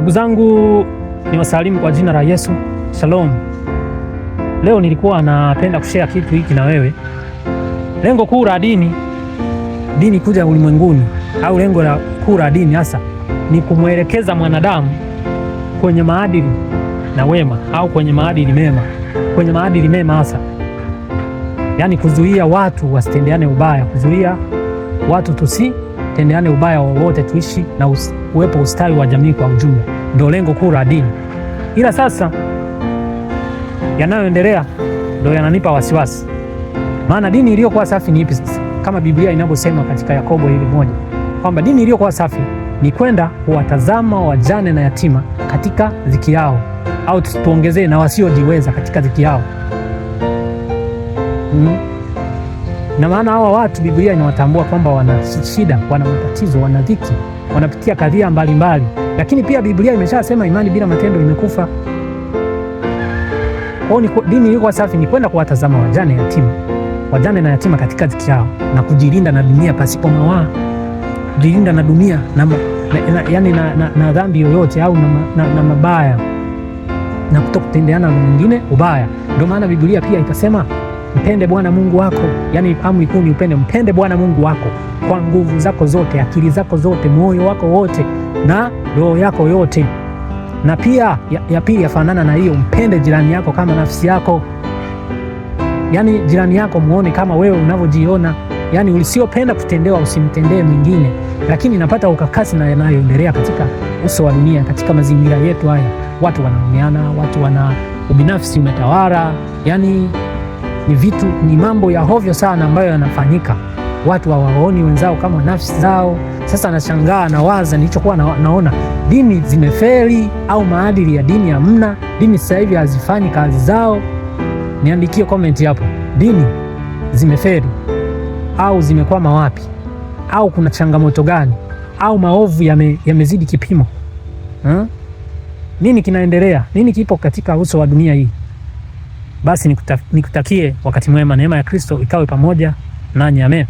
Ndugu zangu, ni wasalimu kwa jina la Yesu. Shalom. Leo nilikuwa napenda kushare kitu hiki na wewe. Lengo kuu la dini, dini kuja ulimwenguni au lengo la kuu la dini hasa ni kumwelekeza mwanadamu kwenye maadili na wema au kwenye maadili mema, kwenye maadili mema hasa, yaani kuzuia watu wasitendeane ubaya, kuzuia watu tusitendeane ubaya wowote, tuishi na uwepo ustawi wa jamii kwa ujumla, ndio lengo kuu la dini. Ila sasa yanayoendelea ndio yananipa wasiwasi, maana dini iliyokuwa safi ni ipi sasa? Kama Biblia inavyosema katika Yakobo ile moja kwamba dini iliyokuwa safi ni kwenda kuwatazama wajane na yatima katika dhiki yao, au tuongezee na wasiojiweza katika dhiki yao. Na maana hawa watu Biblia inawatambua kwamba wana shida, wana matatizo, wana dhiki, wanapitia kadhia mbalimbali, lakini pia Biblia imeshasema imani bila matendo imekufa. Kwa hiyo dini iliyokuwa safi ni kwenda kuwatazama wajane, yatima, wajane na yatima katika dhiki yao na kujilinda na dunia pasipo mawaa, kujilinda na dunia na, na, na, yani na dhambi yoyote au na mabaya na kutokutendeana na mwingine ubaya. Ndio maana Biblia pia ikasema mpende Bwana Mungu wako, yani amri kuu ni upende, mpende Bwana Mungu wako kwa nguvu zako zote, akili zako zote, moyo wako wote na roho yako yote. Na pia ya pili yafanana na hiyo, mpende jirani yako kama nafsi yako. Yani jirani yako muone kama wewe unavyojiona, yani usiopenda kutendewa usimtendee mwingine. Lakini napata ukakasi na yanayoendelea katika uso wa dunia, katika mazingira yetu haya, watu wanaoneana, watu wana ubinafsi umetawala, yani ni vitu, ni mambo ya hovyo sana ambayo yanafanyika. Watu hawaoni wenzao kama nafsi zao. Sasa nashangaa, nawaza nilichokuwa naona dini zimefeli au maadili ya dini hamna. Dini sasa hivi hazifanyi kazi zao. Niandikie comment hapo, dini zimefeli au zimekwama wapi, au kuna changamoto gani, au maovu yamezidi kipimo? Nini kinaendelea? Nini kipo katika uso wa dunia hii? Basi nikutakie wakati mwema, neema ya Kristo ikawe pamoja nanyi, amen.